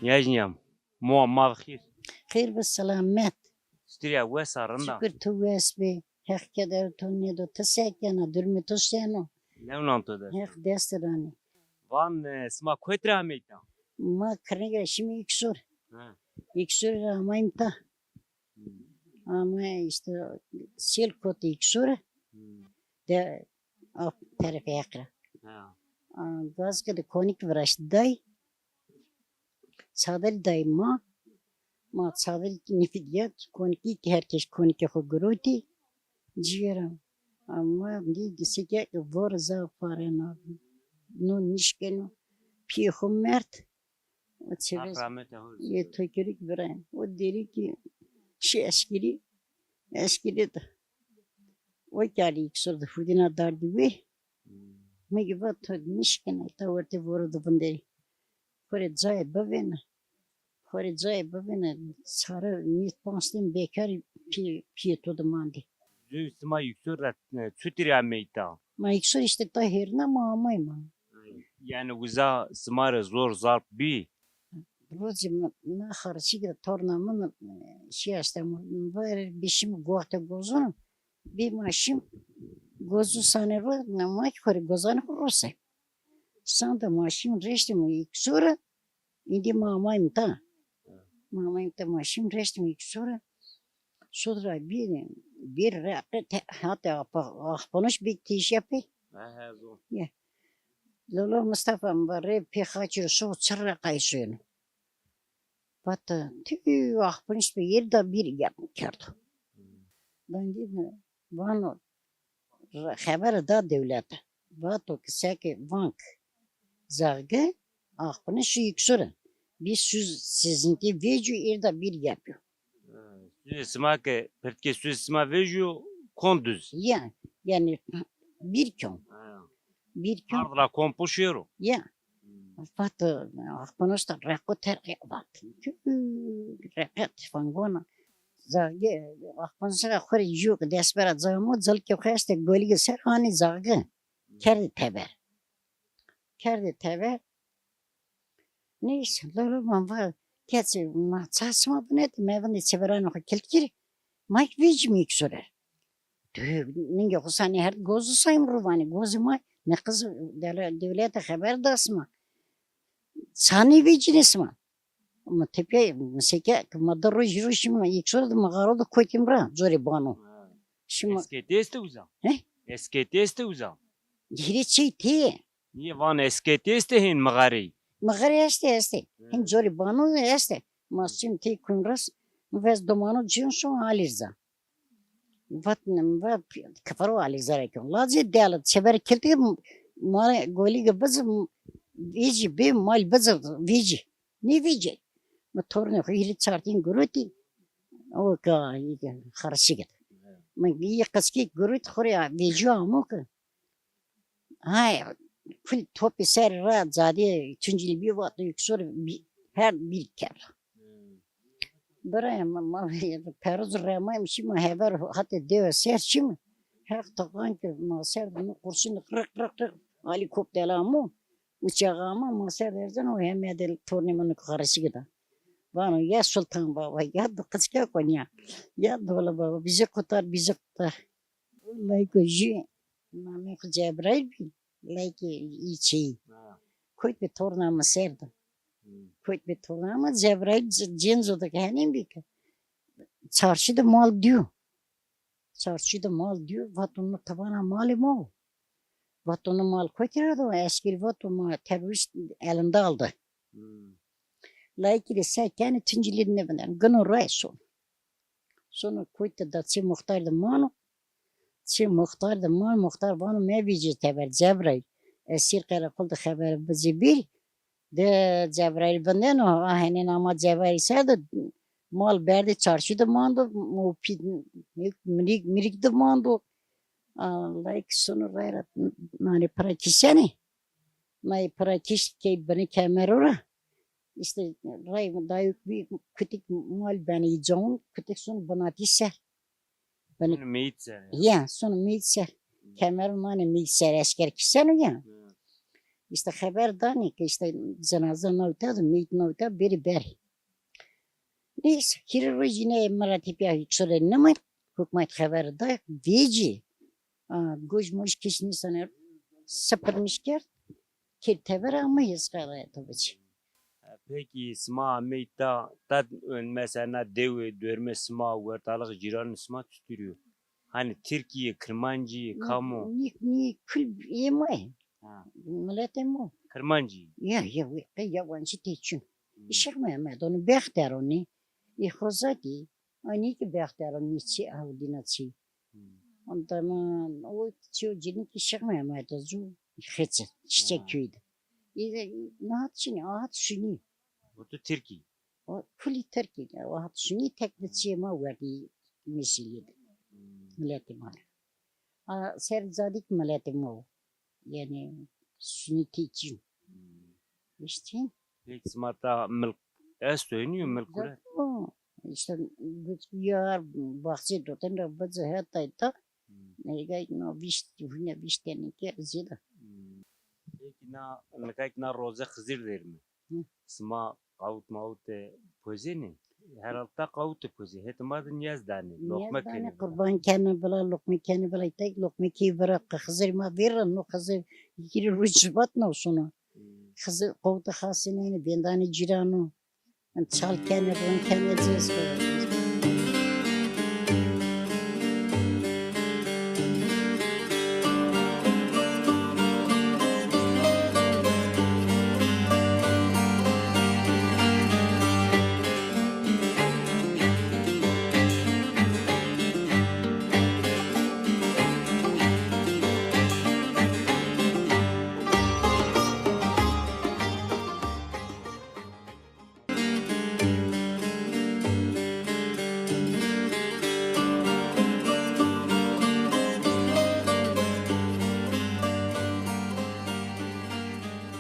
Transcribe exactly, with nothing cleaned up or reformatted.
Yajnîyam. Mo ma xîr. Xêr bi selamet. Çitur ya, wes a, rind a? Şukur, tu wes bî. Heq keder to nêdo. Ti se kena, durumê to seno? Lewnan to dest. Heq dest ranê. Van, e, sima kotî ra ameyî ta? Ma kirnîg ra şîme Îksor. Ha. Îksor ra amayîm ta. Hmm. Ama îşte sêl kotî Îksor ra. Hmm. De a terefê Heq ra. Ha. A, gazike de konîk viraşt day. Çadir day ma. Ma çadir nîfî diye, konîkî ki her kes konîkê xo girotî. Cîyera. Ama dî seke vor zaf parena. No nişkeno. Pîyê xo merd. O çêvez. Haq rahmete ho. Yê to kerî ki vira. O derî ki şî eskîrî. Eskîrî de. O kî alî Îksor de hurdîna dardî wê. Hmm. Mi ki va to nişkena ta wertê voro de vinderî. Xo rê cayê bivêne. Xo rê cayê bivêne. Çare nît panc tên bekarî pî-, pîyê to de mandî. Zû sima Îksor ra, e, çutî rê ameyî ta? Ma Îksor îşte ta hêrna ma amayî ma. Yanî uza sima rê zor zarb bî? Rocê mi, mi xarçî ke torna min, e, şîya Estemol. Mi va erê bişîme goxte gozon. Bî ma şîm gozu sanê ro, na ma kî xo rê gozanê xo rosay. Sande ma şîm reştîme Îksor ra, îndî ma amayîm ta. Ma amayîm ta, ma şîm reştîme Îksor ra. Sud ra bî, bî reqe te-, hate apa-, Axpaniş bî têşîya pê. He, he, zon. Ya. Lolo Mistefa mi va rê pê xaçî ro şo çi reqay soyeno. Vata, tü Axpaniş bi yirda bir yapım kerdo. Hmm. Ben dedim, vano, xebere da dewlete. Vato ki seke vank zagı, Axpaniş Îksor ra. Biz süz sizinki vecîyo, yirda bir yapıyor. Ha, suzê sima ke, pirtke suzê sima vejîyo, kon duz. Ya, yanî bir kon. Ha. Bir kon. Ard ra kon puşêro. Ya. Hmm. Vat, Axpaniş da reqo terqî vat. Reqet fangona. Zagê, Axpaniş ra xo rê cîyo ke dest bera camo, cilkê xo estê goligê ser, hanî zagê. Hmm. Kerdê teber. Kerdê teber. Neyse, lolo ma va, keçê ma ça sima binetê, ma vindê çeveranê xo kilit kerê. Ma kî vecîme Îksor ra. Dü, ningê xo sanê herd gozu sayîm ro vanê, gozê ma, ne qiz dele-, dewlete xeber da sima. Ça nêvecînê sima. Ma tepîya, mi seke, ma di roj, hîrê roj şîme Îksor de, mi xaro de kotîm ra, corê bano. Ha. Şîme. Esketî estê uza? He? Esketî estê uza? Hîrê çey tê. Nîye van esketî estê hên mixareyî? Mixareyî estê, estê. Hı. Hên corê bano estê. Ma şîm tey kunras, mi vez domano cîn şo Alîrza. Vat, va kifaro Alîrza ra kî. Lacê dela çever kiltî, ma goligê bizi, vecî bê mal bizi vecî. Nêvecî. Mi tornê xo hîrê çar tên girotî. O ka, xarçî gid. Mi yê qiskî girotî xo rê vecîyo amo ki. Hay, kul topî ser ra cadê Tuncilî bî, vato Îksor bî, her bir kerd. Hmm. Birayê mi, ma peruz remayim şîme hever hatê dewe ser şîme. Heq toqan ki ma ser de mi qurşunî riq, riq, riq, alîkoptera amo. Uçağa amo, ma ser de erzeno, heme de tornê mi niko xarişî gida. Vano, ya Sultan Baba, ya do qiçke Konya, ya Dolu Baba, bizi kurtar, bizi kurtar. Layko jü, namê xo Cebraîl bî, layikê îçeyî. Ha. Kotbî torna mi ser de. Hmm. Kotbî torna mi, Cebraîl c-, cênco de ke henên bî ke. Çarşî de mal dîyo. Çarşî de mal dîyo, vato no ti vana malê ma wo. Vato no mal kotî ra do, eskerî vato ma terorîst elinde aldı. Hmm. Layikî rê se kenê, Tuncilî de nêvindeno. Gino ray sono. Sono kotî de da çê muxtar de mano. Çê muxtar de mano, muxtar vano mevecî teber Cebraîl. Esîr qereqol de xebere bizê bîrî. De Cebraîl vindeno, a henên ama Cebraîl ser de mal berdê çarşî de mando, mopî, mirîg, mirîg de mando. A, layik sono ray ra nanê pira kîsenê. Nayê pira kîş key binê kemero ra. Îşte ray dayok bî kutik mal benê î cawun, kutik sono binatî ser. Binê sono meyît ser ya. Ya, sono meyît ser. Hı. Kemero nanê meyît ser, esker kîseno ya. Hı. Îşte xeber danê ke îşte cenaze nawita de, meyît nawita, bêrê berê. Neyse, hîrê rojî nê mi ra tepîya çire nimay, hukmat xeber da, vêcî. A, goj moj kîş nîsane sipirmiş kerd, kerd tever, ama hêz xeber da vêcî. Peki sima amey ta, ta mesela na dewe, dormê sima, wertalix, cîranê sima çutur yo? Hani Tirkî yê, Kirmancî yê, kam o? Nî, nî kul yê ma yê. Ha. Miletê ma. Kirmancî. Ya, ya, wê qey yabancî tê çin. Hmm. Şêx Mehmed, onu Bextero nî. Ê Xozatî, anî ki Bextero nî çi, Awdîna çi. Hmm. Ondan, o çi o cinî ki Şêx Mehmed o, cu Xeçe, Çiçek köyü de. Ê, nahat çinî, ahat şunî. O tu Tirkî? O kulî Tirkî, o hat şunî tek de çiyê ma werdî Mîsilî de. Hmm. Miletê ma ra. A, ser cadî ki miletê ma o. Yanî şunî tê çin. Hmm. Îşte. Peki sima ta milk esto, nîyo milk kure? O, îşte, yar, baxçê doten ra bici hetay ta. Hmm. Nêgay no vîşt, hune vîşt tenî ke zêde. Hmm. Peki na, nika ki na roze Xizir derîme. Hı. Sima qawit mawit de pozenê? Herhal ta qawit de pozê. Hetê ma de nîyaz danê. Loqme kenê vira. Qurban kenê vira, loqme kenê vira. Tek loqme key vira, Xizirê ma vêr ra, no Xizir hîrê roj civat na sono. Hmm. Xizir qawitê xasê nênê, vêndanê cîran o. Çal kenê, ron kenê, cês kenê.